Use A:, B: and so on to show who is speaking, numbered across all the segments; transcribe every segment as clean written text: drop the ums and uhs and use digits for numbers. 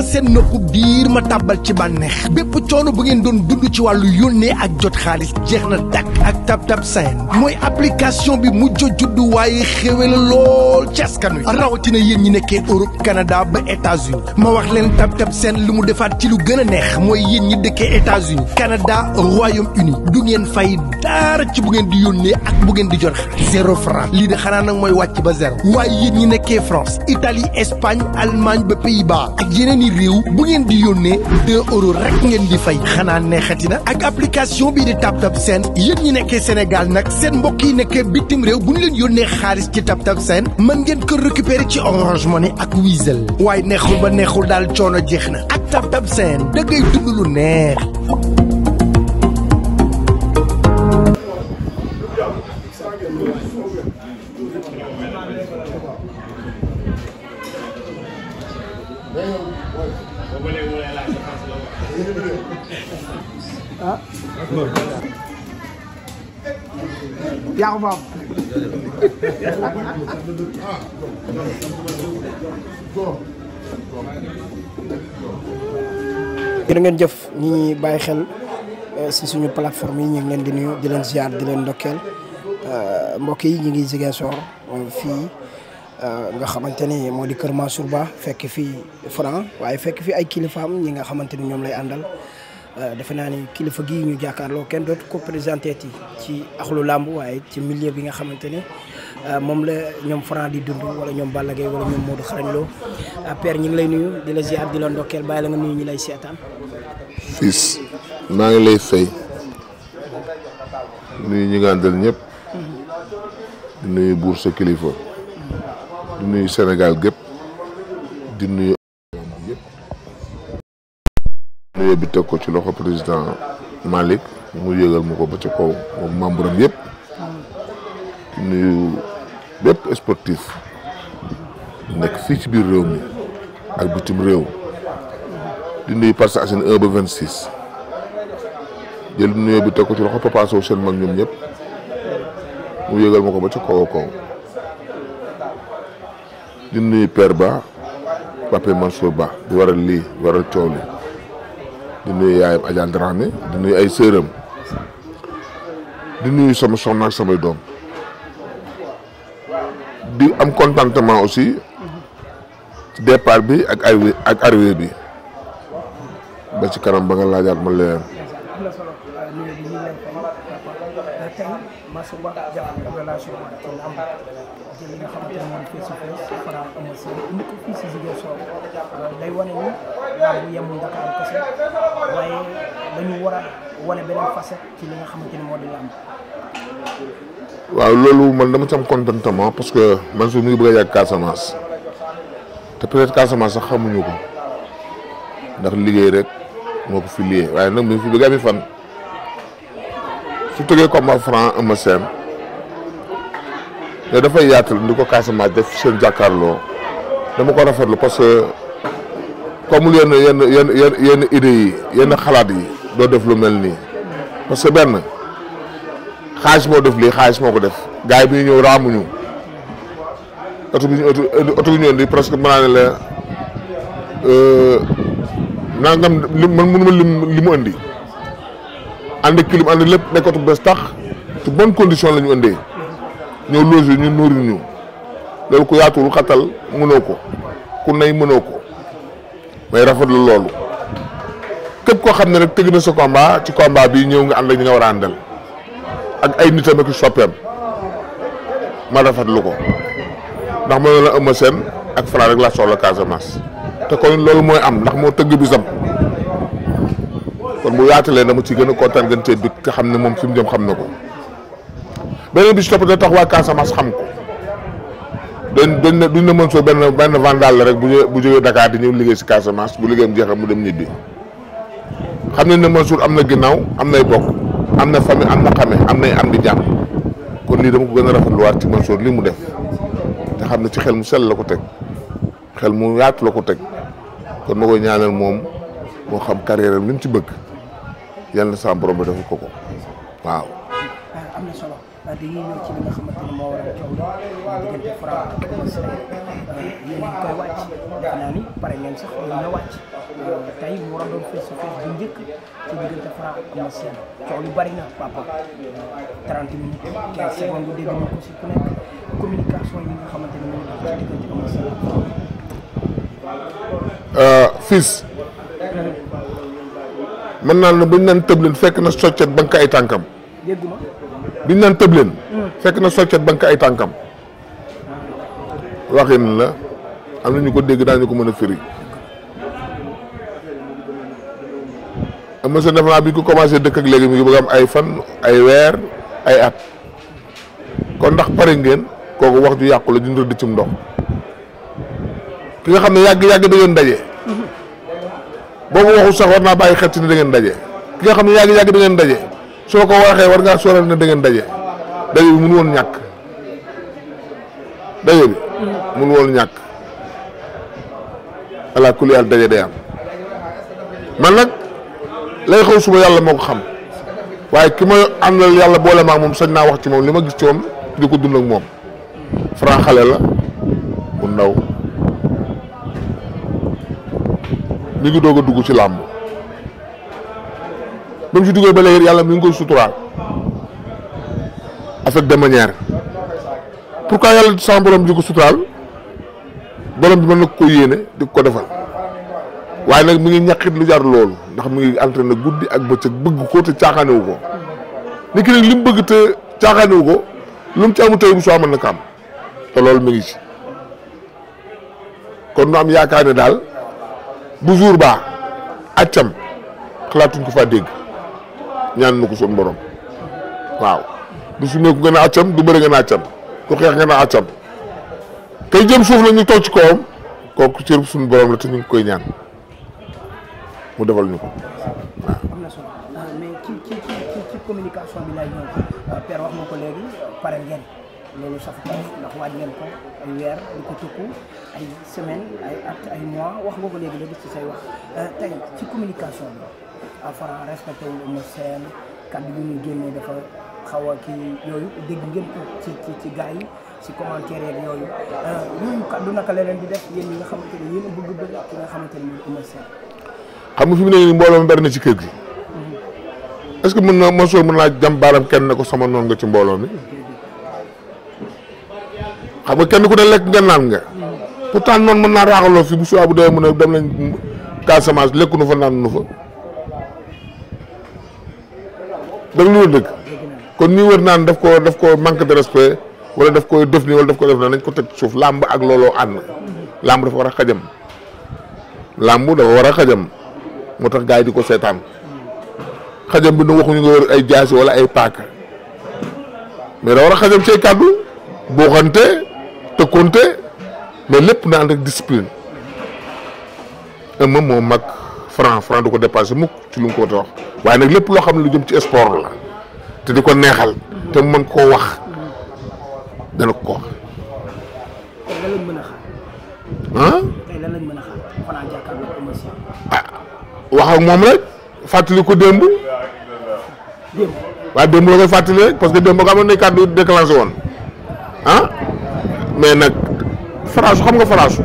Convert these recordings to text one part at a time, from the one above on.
A: ma seen nopp biir ma tàbbal ci bànneex bépp coono bu ngeen doon dund ci wàllu yónnee ak jot xaalis jeex na dakk ak TapTap Send mooy application bi mujj juddu waaye xéwe la lool ci askan wi rawatina yéen ñi nekkee Europe Canada ba États-Unis ma wax leen TapTap Send lu mu defaat ci lu gën a neex mooy yéen ñi dëkkee États-Unis Canada Royaume-Uni du ngeen fay dara ci bu ngeen di yónnee ak bu ngeen di jot xaalis 0 franc lii de xanaa nag mooy wàcc ba zéro waaye yéen ñi nekkee France Italie Espagne Allemagne ba Pays-Bas ak yeneen i réew bu ngeen di yónnee 2 euros rek ngeen di fay xanaa neexati na ak application bii di TapTap Send yéen ñi nekkee Sénégal nag seen mbokk yi nekkee bitim réew bu ñu leen yónnee xaalis ci TapTap Send mën ngeen ko récupérer ci Orange Money ak Wizall waaye neexul ba neexul daal coono jeex na ak TapTap Send da ngay dund lu neex.
B: yaa ko faam jërë ngeen jëf ñi ñuy bàyyi xel si suñu plateforme yi ñu ngi leen di nuyu di leen ziar di leen ndokkeel mbokk yi ñu ngi Ziguinchor fii nga xamante ni moo di Kër Mansour Ba fekk fii Franc waaye fekk fii ay kilifaam ñi nga xamante ni ñoom lay àndal defe naa ni kilifa gii ñu jàkkaarloo kenn dootu ko présenté ci axlu làmb waaye ci milieu bi nga xamante ni moom la ñoom Franc di dund wala ñoom Balla Gaye wala ñoom Modou Xarañ Lo père ñi ngi lay nuyu di la ziar di la ndokkeel bàyyi la nga nuyu ñi lay seetaan.
C: fils maa ngi lay fay nuyu ñi nga àndal ñëpp di nuyu buur sa kilifa di nuyu Sénégal gépp di nuyu nuyoo bi teg ko ci loxo président Malick mu yëgal ma ko ba ca kaw moom membre am yëpp di nuyu bépp sportif nekk fii ci biir réew mi ak bitim réew di nuyu Parcelles Assainies 1 ba 26 jël nuyoo bi teg ko ci loxo Papa Sow seen mag ñoom ñëpp mu yëgal ma ko ba ca kaw a kaw di nuyu Père Ba Pape Mansour Ba di waral lii waral coow li di nuyu yaayam Adja Dramé di nuyu ay sëram di nuyu sama soxna ak samay doom di am contentement aussi ci départ bi ak arrivée bi ba ci kanam ba nga laajaat ma leen.
B: li nga xamante ne moom face to face Franc Eumeu Sène indi ko fii si Ziguinchor day wane ni làmb yemul Ndakaaru kese waaye dañu war a wane beneen facette ci li nga xamante ni moo di làmb.
C: waaw loolu man dama ci am contentement parce que man su mi ngi bëgg a yàgg Casamance te peut-être Casamance sax xamuñu ko ndax liggéey rek moo ko fi lié waaye nag mi ngi fi bëgg a ami fan su tëggee combat Franc Eumeu Sène mais dafay yaatal ndi ko Casamance def seen jàkkaarloo dama ko rafetlu parce que comme yenn idées yi yenn xalaat yi doo def lu mel nii parce que benn xaalis moo def lii xaalis moo ko def gars yi bi ñu ñëw raamuñu oto bi ñu indi presque mën naa ne la nangam man mënuma li mu indi ànd kilim ànd lépp nekk oto bu bees tax ci bonne condition la ñu indee ñëw loger ñu nourrir ñu loolu ku yaatuwul xatal mënoo ko ku nay mënoo ko may rafetlu loolu képp koo xam ne rek tëgg na sa combat ci combat bi ñëw nga ànd ak ñi nga war a àndal ak ay nitam ak soppeem ma rafetlu ko ndax mënoon na Eumeu Sène ak Franc rek laa soxla Casamance te kon loolu mooy am ndax moo tëgg bisam kon bu yaatalee dama ci gën a kontaan gën cee bit nga xam ne moom fi mu jëm xam na ko beneen bi ci topp da tax waa Casamance xam ko duñ ne mën soo benn vandal la rek bu jógee Dakar di ñëw liggéey si Casamance bu liggéeyam jeexal mu dem ñibbi xam ne Mansour am na ginnaaw am nay bokk am na famille am na xame am nay am di jàmm kon lii dama ko gën a rafetluwaat ci Mansour li mu def te xam ne ci xel mu sell la ko teg xel mu yaatu la ko teg kon ma koy ñaanal moom moo xam carrière am li mu ci bëgg yàlla na sa borom ba defal ko waaw.
B: am na solo dañuy ñëw ci li nga xamante ni moo waral coow diggante Franc ak Eumeu Sène yéen a koy wàcc defe naa ni pare ngeen sax yéen a wàcc tey mu war a doon face to face bu njëkk ci diggante Franc ak Eumeu Sène coow lu bari na papa 30 minutes 15 secondes bu dégg na ko si ku nekk communication yi nga xamante ne moom ci diggante Eumeu Sène.
C: Fils mën naa ne buñ naan tëb leen fekk na soccet banque ay tànkam.
B: dégguma.
C: biñ naan tëb leen. fekk na soccet banque ay tànkam. waxin la am na ñu ko dégg daañu ko mën a firi. Eumeu Sène defe naa bi ñu ko commencé dëkk ak léegi mi ngi bëgg am ay fan ay weer ay at kon ndax pare ngeen kooku wax ju yàqu la dina rëdd cim ndox ki nga xam ne yàgg-yàgg da ngeen daje. boobu waxul sax war naa bàyyi xel ci ne da ngeen daje ki nga xam ne yàgg-yàgg da ngeen daje soo ko waxee war ngaa sóoral ne da ngeen daje bi mënu woon ñàkk daje bi mënu woon ñàkk ala kulli yàlla daje day am man nag lay xaw suba yàlla moo ko xam waaye ki ma àndal yàlla boole maa moom sañ naa wax ci moom li ma gis ci moom di ko dund ak moom Franc xale la mu ndaw mi ngi doog a dugg ci làmb ba mu ci duggee ba léegi yàlla mi ngi koy suturaal avec des manières pourquoi yàlla sama borom di ko suturaal borom bi mën na ko yéene di ko defal waaye nag mi ngi ñàkkit lu jar loolu ndax mi ngi entraîné guddi ak bëccëg bëgg ko te caaxaanewu ko nit ki nag li mu bëgg te caaxaanewu ko lu mu ci amu tey bu soo mën na ko am te loolu mi ngi ci kon nu am yaakaar ne daal bu jour baa accam xalaatuñ ko faa dégg ñaan na ko son borom waaw du su nekku nga ne accam du bëri nga ne accam du xeex nga ne accam kay jëm suuf la ñu toog ci kawam kooku cër suñu borom la te ñu ngi koy ñaan mu defal ñu ko waaw.
B: am na solo mais ci communication bi lay ñëw père wax nga ko léegi pare ngeen loolu saf ko ndax waaj ngeen ko ay weer di ko tukku ay semaine ay at ay mois wax nga ko léegi ci say wax tey ci communication bi Franc respecté wu Eumeu Sène kaddu yi ñu génnee dafa xaw a kii yooyu dégg ngeen ko ci gars yi ci commentaire yeeg yooyu kaddu naka la leen di def yéen ñi nga xamante ne yéen a bëgg bëgg ki nga xamante ne mooy Eumeu Sène.
C: xam nga fi mu ne nii mbooloo mi bari na ci kër gi est-ce que mën naa jam baaram kenn ne ko sama noon nga ci mbooloo mi xam nga kenn ku ne lekk nga naan nga pourtant noonu mën naa raaxaloo fi bu suwaa bu dee mu ne dem nañ Casamance lekku nu fa naan nu fa dëgg lu dëgg kon ñi wër naan daf ko manque de respect wala daf koy def nii wala daf ko def na nañ ko teg suuf làmb ak looloo ànd làmb dafa war a xajam moo tax gars yi di ko seetaan xajam bi nu waxuñu nga wër ay jaasi wala ay paaka mais da war a xajam ci ay kàddu booxante tëkkonte mais lépp na ànd ak discipline moom moo mag Franc du ko dépassé mukk ci lu mu ko wax waaye nag lépp loo xam ne lu jëm ci sport la te di ko neexal te mu mën koo wax dana ko wax.
B: tey lan lañ mën a xaar. tey lan lañ mën a xaar Franc jàkkaarloo Eumeu Sène.
C: wax ak moom rek fàttali ko démb. waaye démb la koy fàttali rek parce que démb nga amoon na kàddu déclenché woon mais nag faraasu xam nga faraasu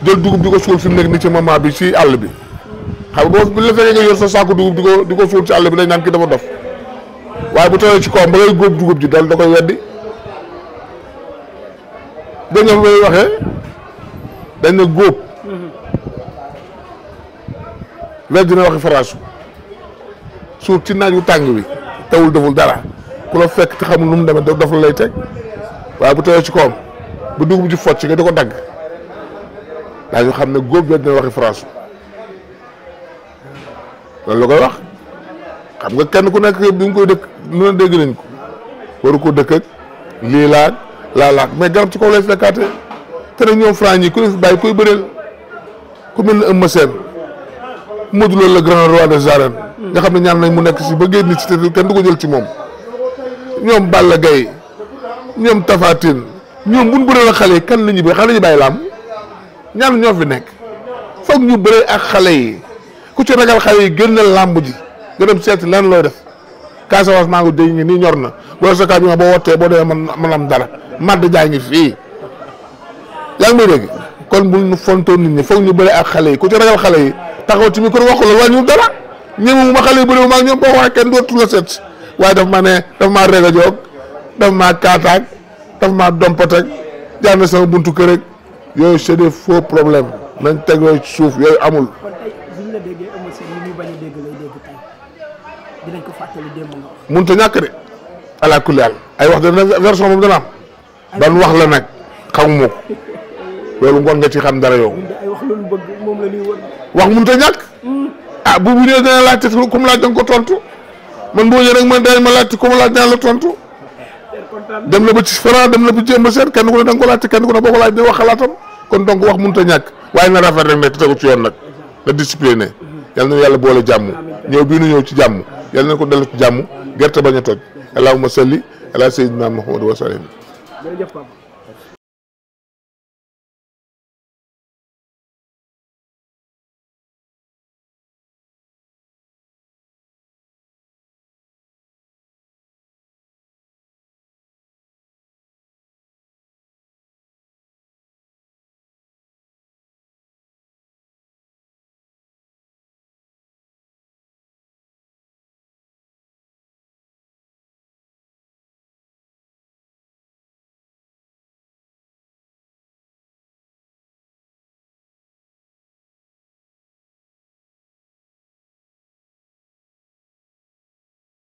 C: jël dugub di ko suul fi mu nekk ni ci moment bi ci àll bi xam nga boo la fekkee nga yor sa saako dugub di ko suul ci àll bi dañ naan ki dafa dof waaye bu tawee ci kawam ba ngay góob dugub ji dal da koy weddi dégg nga may waxee dañ ne góob weddi na waxi faraasu suul ci naaj wu tàng bi tawul deful dara ku la fekk te xamul nu mu demee daf la lay teg waaye bu tawee ci kawam ba dugub ji focc nga di ko dagg daañu xam ne góob weddi na waxi faraasu loolu la koy wax xam nga kenn ku nekk bi nga koy dëkk lu ne dégg nañ ko waru ko dëkk ak lii laalaat mais garab ci kaw lay fekkaate te nag ñoom Franc ñi ku ne fi bàyyi koy bëreel ku mel ne Eumeu Sène Modou Lo le grand roi des arènes nga xam ne ñaan nañ mu nekk si ba génn ci te kenn du ko jël ci moom ñoom Balla Gaye ñoom Tapha Tine ñoom buñ bëree ak xale yi kan la ñuy bëri xale yi bàyyi laam ñaan ñoo fi nekk foog ñu bëree ak xale yi ku ci ragal xale yi génn làmb ji nga dem seeti lan looy def Casamance maa ngi dégg nii ñor na boo sa camion boo wottee boo demee man am dara madd jaa ngi fii yaa ngi may dégg kon bul ñu fontoon nit ñi foog ñu bëri ak xale yi ku ci ragal xale yi taxaw ci micro wax la wàññiwul dara ñëwu ma xale yi bëri ma ak ñoom boo waxee kenn dootu la seet waaye daf ma ne daf maa rega joog daf maa kaataag daf maa dompat jaar na sama buntu kër rek yooyu c'est des faux problèmes nañ teg yooyu ci suuf yooyu amul.
B: kon tey bu ñu la déggee Eumeu Sène li muy bañ a dégg lay dégg tey dinañ ko fàttali démb nga wax.
C: mënut a ñàkk de ala kulli haal ay wax dana version moom dana am. ban wax la nag xamuma ko loolu ngoon nga ci xam dara yow.
B: ay wax loolu bëgg moom la ñuy wër.
C: wax mënut a ñàkk. ah bu ñëwee dana laajte ku mu laaj da nga ko tontu man boo ñëwee rek man dañ ma laajte ku mu laaj dana la tontu. dem na ba ci Franc dem na ba ci Eumeu Sène kenn ku ne da nga ko laajte kenn ku ne boo ko laaj di wax xalaatam kon donc wax mënut a ñàkk waaye na rafet rek ne te tegu ci yoon nag na discipliné yal na yàlla boole jàmm ñëw bii nu ñëw ci jàmm yal na ko dellu ci jàmm gerte bañ a toj allahumma salli ala sayyidina Muhammad wa sallim.
B: jërëjëf Papa.